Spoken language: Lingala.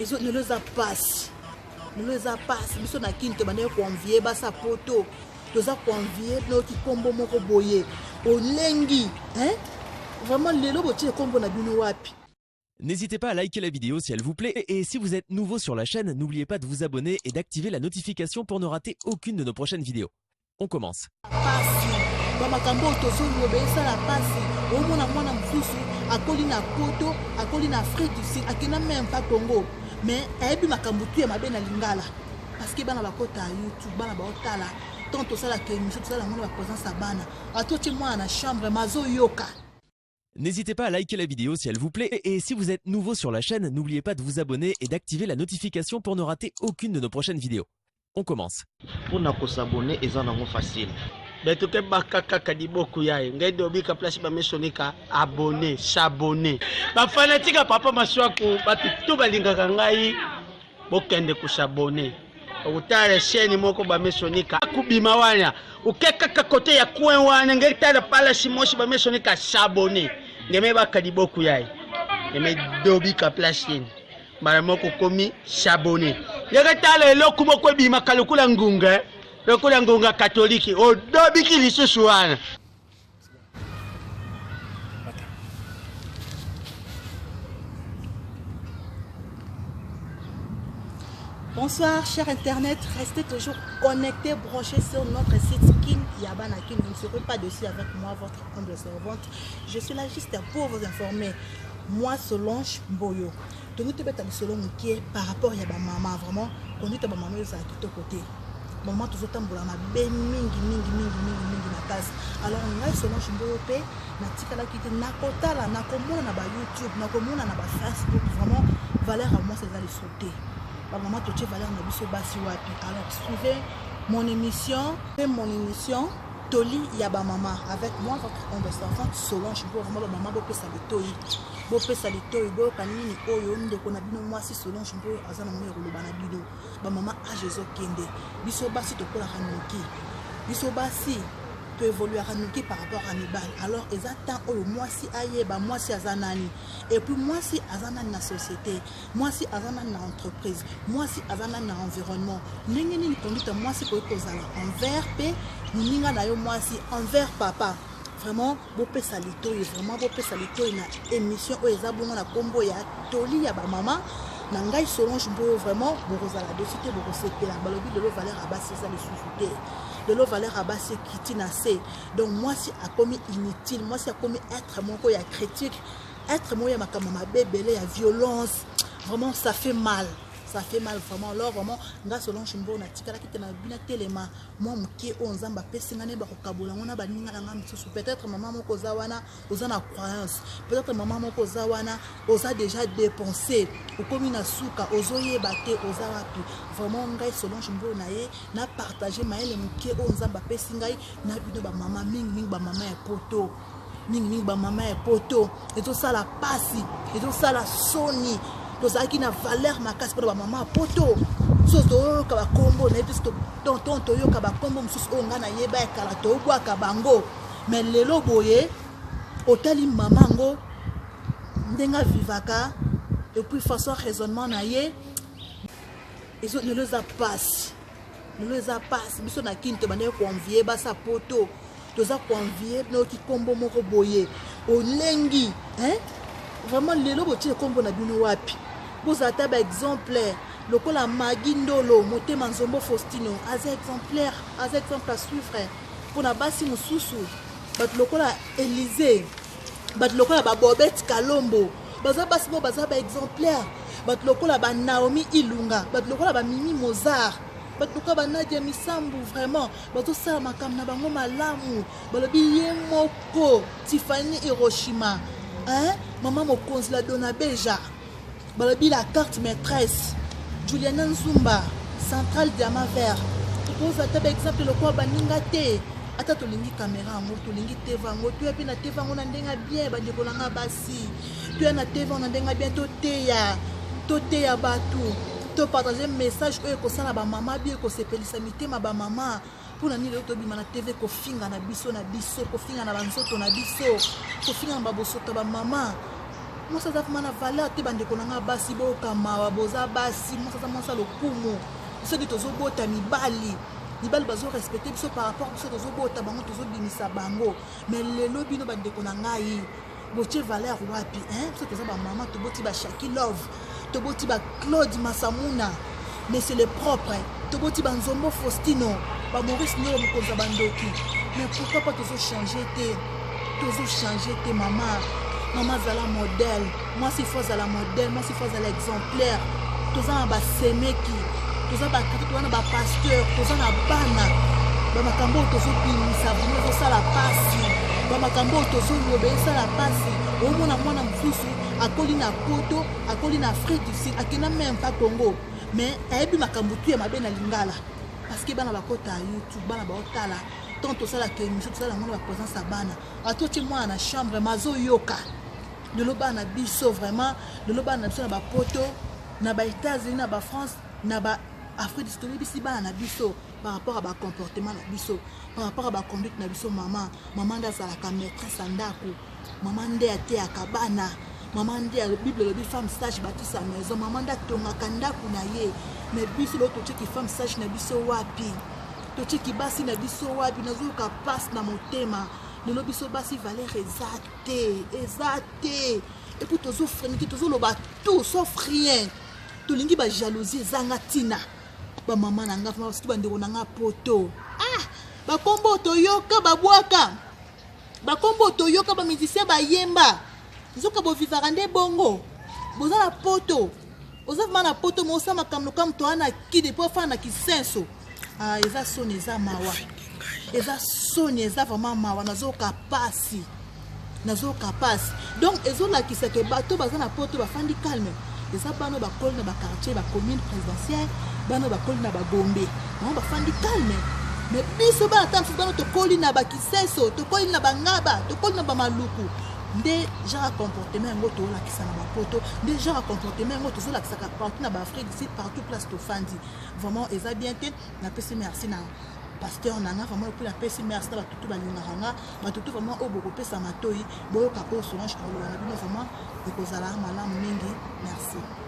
Ezo lelo eza pasi. Lelo eza pasi biso na kin tobandaki koenvie basa poto toza koenvie noyoki nkombo moko boye olengi hein? Vraiment lelo botie nkombo na bino wapi? N'hésitez pas à liker la vidéo si elle vous plaît et si vous êtes nouveau sur la chaîne, n'oubliez pas de vous abonner et d'activer la notification pour ne rater aucune de nos prochaines vidéos. On commence. Pasi ba makambo oyo tozoloba esala pasi omona mwana mosusu akoli na poto akoli na afrique du sud akenda meme pas congo mais ayebi makambo tu ya mabe na lingala parce que bana bakota ya youtube bana baotala ntango tosalaka émission tosala yango na bapresence ya bana ata otie mwana na chambre mazoyoka. N'hésitez pas à liker la vidéo si elle vous plaît et si vous êtes nouveau sur la chaîne, n'oubliez pas de vous abonner et d'activer la notification pour ne rater aucune de nos prochaines vidéos. On commence. Pona ko s'abonner eza nango facile. Beto ke baka kaka liboku yaye ngai dobika place ba mesonika abonné s'abonner ba fanatique ya papa masuaku bato tout balingaka ngai bokende ko s'abonner okotala chaîne moko ba mesonika kubima wana oke kaka kote ya coin wana ngai tala palasi mosi ba mesonika s'abonner ngeme baka liboku yaye ngeme dobika place yeni mbala moko okomi s'abonner yaka tala eloko moko ebimaka lokola ngunga lokola ngonga katoliki odobiki lisusu wana. Bonsoir, chers internet. Restez toujours connectés, branchés sur notre site Kin Yabana Kin. Vous ne serez pas dessus avec moi, votre humble servante. Je suis là juste pour vous informer. Moi, Solange Mboyo. Tongi tobeta lisolo moke par rapport ya bamama. Vraiment, conduite ya bamama ezala kitoko te. Mama tozotambola mabe mingi mingi mingi mingi mingi makasi. Alors ngai Solange Mboyo mpe natikalaki te nakotala, nakomona na ba YouTube, nakomona na ba Facebook. Vraiment, valeur ya mwasi eza lisusu te. Bamama totie valeur na biso basi wapi? Alors suivez mon émission, mon émission Toli ya ba mama avec moi votre humble servante Solange Mboyo. Vraiment ba mama bopesa litoyi, bopesa litoyi, boyoka nini oyo ndeko na bino mwasi Solange Mboyo aza na ngo ya koloba na bino. Ba mama age ezokende, biso basi tokolaka noki, biso basi toevoluaka noki par rapport à mibali. Alors eza temps oyo mwasi ayeba mwasi aza nani, et puis mwasi aza nani na société, mwasi aza nani na entreprise, mwasi aza nani na environnement. Ndenge nini conduite ya mwasi ekoki kozala envers pe moninga na yo mwasi, envers papa. Vraiment bopesa litoyi, vraiment bopesa litoyi na émission oyo eza bongo na kombo ya Toli ya ba mama na ngai Solange Mboyo. Vraiment bokozala dessus te, bokosepela. Balobi lelo valeur ya basi eza lisusu te, lelo valeur ya basi ekiti na se. Donc mwasi akomi inutile, mwasi akomi être moko ya critique, être moko ya makambo mabe ebele ya violence. Vraiment ça fait mal, ça fait mal vraiment. Alors vraiment nga Solange Mboyo natikalaki te na bina telema mwa moke oyo Nzambe apesi nga nayeba kokabola yango na baninga na nga mosusu. Peut-être mama moko oza wana oza na croyance, peut-être mama moko oza wana oza déjà dépensé, okomi na suka ozoyeba te oza wapi. Vraiment ngai Solange Mboyo na ye na partager mayele moke oyo Nzambe apesi ngai na bino ba mama mingi mingi, ba mama ya poto mingi mingi, ba mama ya poto. Ezosala pasi, ezosala soni. Tozalaki na valeur makasi mpona ba mama ya poto. So toyoka bakombo na ye biso tonton, toyoka bakombo mosusu oyo ngai nayeba ya kala, tobwaka bango. Mais lelo boye otali mama yango ndenge avivaka, et puis façon raisonnement na ye lelo eza pasi, lelo eza pasi. Biso na Kin tobandaki koenvie basa poto, toza koenvie noyoki kombo moko boye olengi hein? Vraiment lelo botie kombo na bino wapi? Bozala ata ba exemple lokola Maggie Ndolo, motema nzombo Faustino aza exemplaire, aza exemple à suivre mpona basi mosusu. Bato lokola Élysée, bato lokola ba Bobette Kalombo, baza basi moko baza ba exemplaire. Bato lokola ba Naomi Ilunga, bato lokola ba Mimi Mozart, bato lokola ba Nadia Misambu, vraiment bazosala makambo na bango malamu. Balobi ye moko Tiffany Hiroshima, hein? Mama mokonzi la Dona Beja, balobi la carte maîtresse Juliana Nzumba, centrale diamant vert. Tokozwa ata ba exemple lokola baninga te, ata tolingi kamera yango, tolingi TV yango, toya mpe na TV yango na ndenge ya bien. Bandeko na nga basi, toya na TV yango na ndenge ya bien, toteya, toteya bato, topartage message oyo ekosala bamama bien, ekosepelisa mitema bamama. Mpona nini lelo tobima na TV kofinga na biso na biso, kofinga na banzoto na biso, kofinga na babosoto ya bamama? Mwasi aza vraiment na valeur te. Bandeko na nga basi, boyoka mawa. Boza basi, mwasi aza mwasi ya lokumu. Soki tozobota mibali, mibali bazorespecte biso par rapport biso tozobota bango, tozobimisa bango. Mais lelo bino, bandeko na ngai, botie valeur wapi, hein? Biso toza bamama, toboti bashaki love, toboti baclaude Masamuna, mais c'est le propre, toboti banzombo Faustino, bamaurice Nyolo, mokonzi ya bandoki. Mais pourquoi pas tozochange te? Tozochange te. Mama, mama azala modèle. Mwasi faut azala modèle, mwasi faut azala exemplaire. Toza na basemeki, toza bakati, toza na bapasteur, toza na bana. Bamakambo oyo tozobimisa vraiment ezosala pasi. Bamakambo oyo tozoloba esala pasi. Omona mwana mosusu akoli na Poto, akoli na Afrique du Sud, akenda même pas Congo, mais ayebi makambo tu ya mabe na lingala, parce que bana bakota ya YouTube, bana baotala. Ntango tosalaka émission, tosala yango na baprésence ya bana. Atotie mwana na chambre, mazoyoka. Lelo bana biso vraiment, lelo bana na biso na bapoto, na baÉtats-Unis, na baFrance, na baAfrique du Sud, toyebisi bana na biso par rapport à bacomportement na biso, par rapport à baconduite na biso. Mama, mama nde azalaka maîtresse ya ndako, mama nde ateyaka bana, mama nde, Bible elobi, femme sage bâtit sa maison. Mama nde atongaka ndako na ye. Mais biso lelo totieki femme sage na biso wapi? Totieki basi na biso wapi? Nazoyoka mpasi na motema. Lelo biso basi, valeur eza te, eza te. Et puis tozofreiner te, tozoloba tout sauf rien. Tolingi bajalousie ezanga ntina. Bamama na nga, surtout bandeko na nga poto, ah, bakombo toyoka, babwaka bakombo toyoka, bamusicien bayemba, nzoka bovivaka nde bongo. Boza na poto, oza vraiment na poto, ma osala makambo loka moto wana kide mpo afanda na kisenso. Ah, eza soni, eza mawa, eza soni, eza vraiment mawa. Nazoyoka pasi, nazoyoka pasi. Donc ezolakisa ke bato baza na poto bafandi calme. Eza bana bakoli na baquartier, bacommune présidentielle, bana bakoli na bagombe, bango bafandi calme. Mais biso bana ta mosusu, bana tokoli na bakiseso, tokoli na bangaba, tokoli na bamaluku, nde genre ya comportement yango tozolakisa na bapoto, nde genre ya comportement yango tozolakisaka partout na baAfrique du Sud, partout place tofandi. Vraiment eza bien te. Napesi merci na pasteur na nga vraiment, et puis napesi merci na batutu balingaka nga, batutu vraiment oyo bokopesa matoi, boyoka oyo Solange koloba na bino. Vraiment ekozala malamu mingi. Merci.